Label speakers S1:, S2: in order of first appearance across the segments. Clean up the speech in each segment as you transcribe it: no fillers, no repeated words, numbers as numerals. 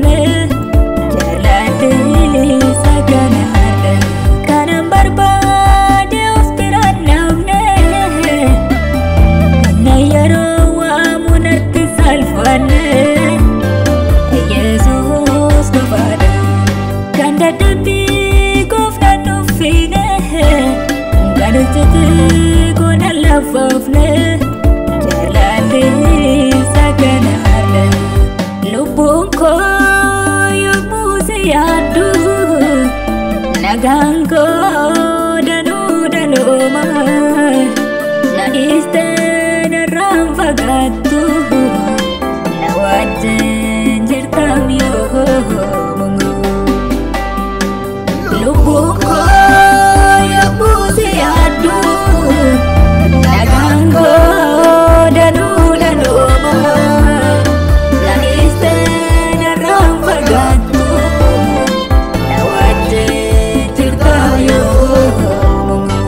S1: laafne jaalalli isa kanaadha kanan barbaade of biraan namne na yeroo waamu natti salphanne Yesuus qofaadha kan dadhabbii gooftaan nuffine kan hojjete goona lafaafne jaalalli isa kanaadha lubbuun koo yommuu si yaaddu nagaan koo danuu danooma na dhiistee narraan fagaattu na wajjin jirtaam yoomuma lubbuun koo yommuu si yaaddu nagaan koo danuu danooma na dhiistee narraan fagaattu na wajjin jirtaam yoomuma.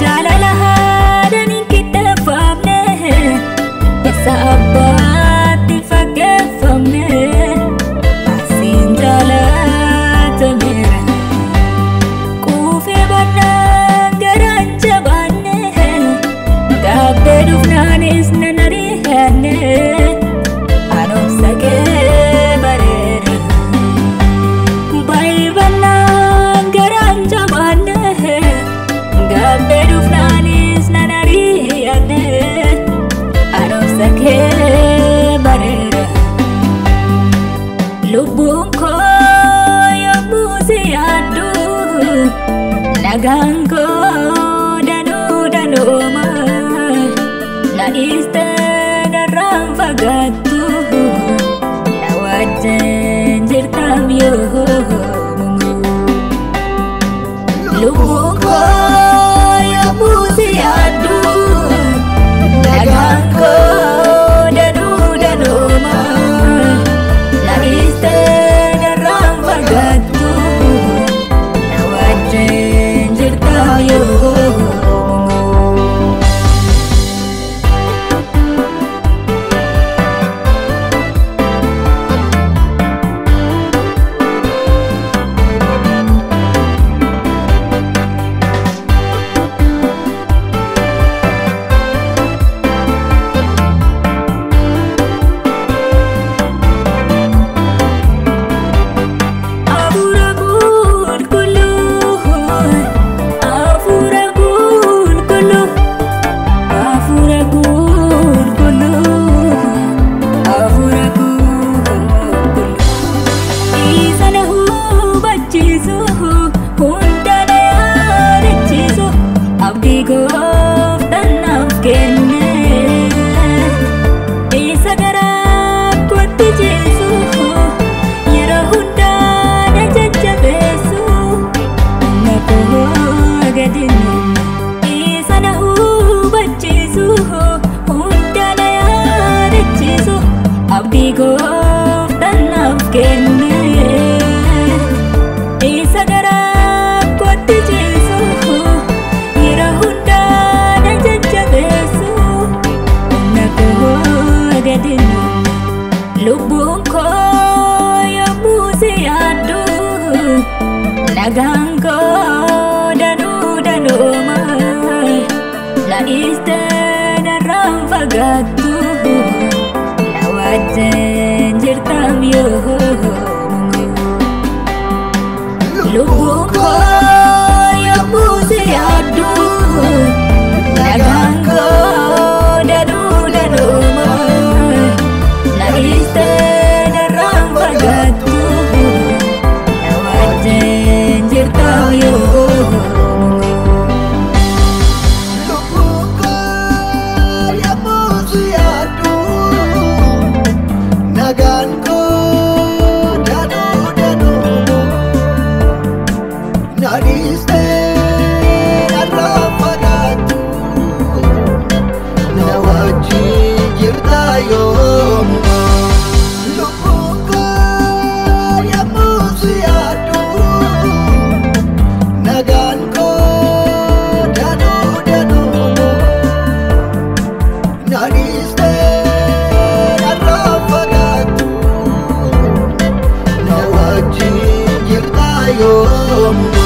S1: Jaalala haadhaan hin qixxeeffamne isa abbaatti fakkeeffamne asiin jaalatameera quufee bannaan garaan jabaanne gaabbee dhufnaanis nan ari'anne anomsa kee bareera baay'ee bannaan garaan jabaanne gaabbee dhufnaanis nan ari'anne anomsa kee bareera lubbuun koo yommuu si yaaddu nagaan koo danuu danooma na dhiistee narraan fagaattu na wajjin jirtaam yoomuma lubbuun koo yommuu si yaaddu nagaan koo danuu danooma na dhiistee narraan fagaattu na wajjin jirtaam yoomuma. Afuura qulqulluu, afuura qulqulluu, afuura qulqulluu, afuura qulqulluu. Isa na hubachiisu, hunda na yaadachiisu, abdii gooftaan naaf kenne. Isa garaa kootti ciisu, yeroo hundaa na jajjabeessu, na koo gadi numa. Isa na hubachiisu, hunda na yaadachiisu, abdii gooftaan naaf kenne. Isa garaa kootti ciisu, yeroo hundaa na jajjabeessu, na koo gadi numa. Lubbuun koo yommuu si yaaddu nagaan koo danuu danooma na dhiistee narraan fagaattu na wajjin jirtaam yoomuma lubbuun koo yommuu si yaaddu nagaan koo danuu danooma na dhiistee narraan fagaattu na wajjin jirtaam yoomuma.
S2: Lubbuun koo yommuu si yaaddu nagaan koo Yoom